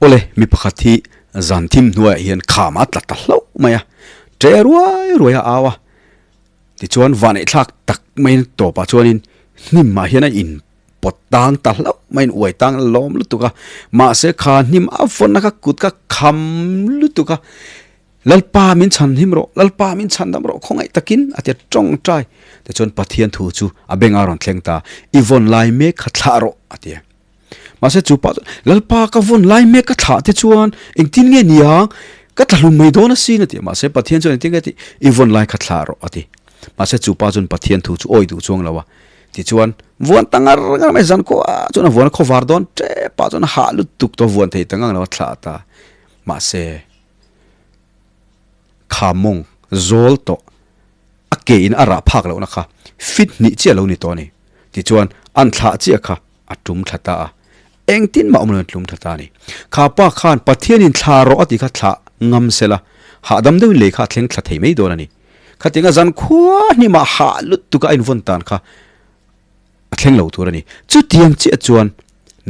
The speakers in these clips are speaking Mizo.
Awle, mi pakhat hi zan thim hnuaiah hian kham a tla ta hlauh mai a, ṭe ruai ruai a au a. Tichuan vaneihthlak tak maiin tawpah chuanin hnimah hian a in pawt tang ta hlauh maiin uai tang a lawm lutuk a. Mahse kha hnim a vawnna kha kut kha kham lutuk a, Lalpa min chhan him rawh, Lalpa min chhan dam rawh khawngaih takin a ti a tawngtai. Tichuan Pathian thu chu a benga rawn thleng ta, I vawn lai mek kha thlah rawh a ti a. Mahse chu pa chuan, Lalpa ka vawn lai mek ka thlah te chuan engtin nge ni ang? Ka tla hlum mai dawn asin a ti a. Mahse Pathian chuan engtin nge a tih? I vawn lai kha thlah rawh a ti. Mahse chu pa chuan Pathian thu chu awi duh chuang lo a. Tichuan vuan ta ngar ngar mai zan khua chuan a vuan a khawvar dawn tep ah chuan a hah lutuk tawh a vuan thei ta ngang lo a thlah ta. Mahse kha mawng zawl tawh a ke in a rah phak lohna kha fit hnih chiah lo ni tawh a ni. Tichuan an thlah chiah kha a tum thla ta a, engtin mah awm loin a tlum thla ta a ni. Kha pa khan Pathianin thla rawh a tih kha thlah ngam sela, hahdam deuhin lei kha a thleng thla thei mai dawn a ni. Khatinga zan khua hnimah hah lutuk a invawn tan kha a thleng lo tur a ni. Chutiang chiah chuan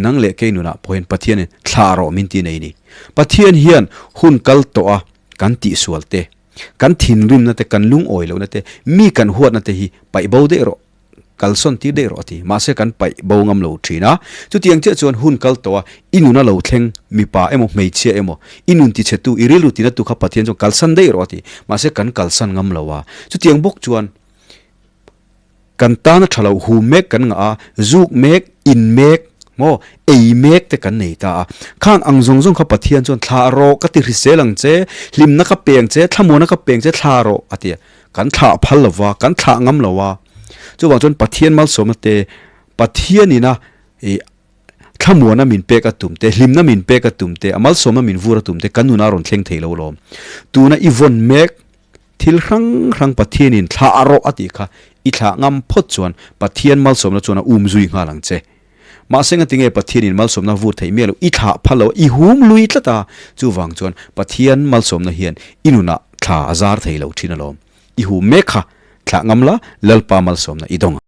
nang leh kei nunah pawhin Pathianin thlah rawh min ti nei a ni. Pathian hian hun kal tawh a kan tihsual te, kan thinrimna te, kan lungawi lohna te, mi kan huatna te hi paih bo daih rawh. Kalsawn tir daih rawh a ti. Mahse kan paih bo ngam lo thin a. Chutiang chiah chuan hun kal tawh a, i nuna lo thleng mipa emaw hmeichhia emaw, i nun tichhetu, i rilru tinatu kha Pathian chuan kalsan daih rawh a ti. Mahse kan kalsan ngam lo a. Chutiang bawk chuan kan tana tha lo hu mek kan ngah a, zuk mek, in mek, maw, ei mek te kan nei ta a. Khang ang zawng zawng kha Pathian chuan thlah rawh ka ti hrisel ang che, hlimna ka pe ang che, thlamuana ka pe ang che, thlah rawh a ti a. Kan thlah phal lo va, kan thlah ngam lo a. Chuvang chuan Pathian malsawmna te, Pathianina ih thlamuana min pek a tum te, hlimna min pek a tum te, a malsawmna min vur a tum te kan nunah a rawn thleng thei lo lawm. Tuna i vawn mek thil hrang hrang Pathianin thlah rawh a tih kha i thlah ngam phawt chuan Pathian malsawmna chuan a um zui nghal ang che. Mahse ngatinge Pathianin malsawmna vur theih miah lo, i thlah phal lo, i hum lui tlat a, chuvang chuan Pathian malsawmna hian i nunah thla a zar thei lo thin alawm. I hum mek kha, thlah ngam la, Lalpa malsawmna i dawng ang.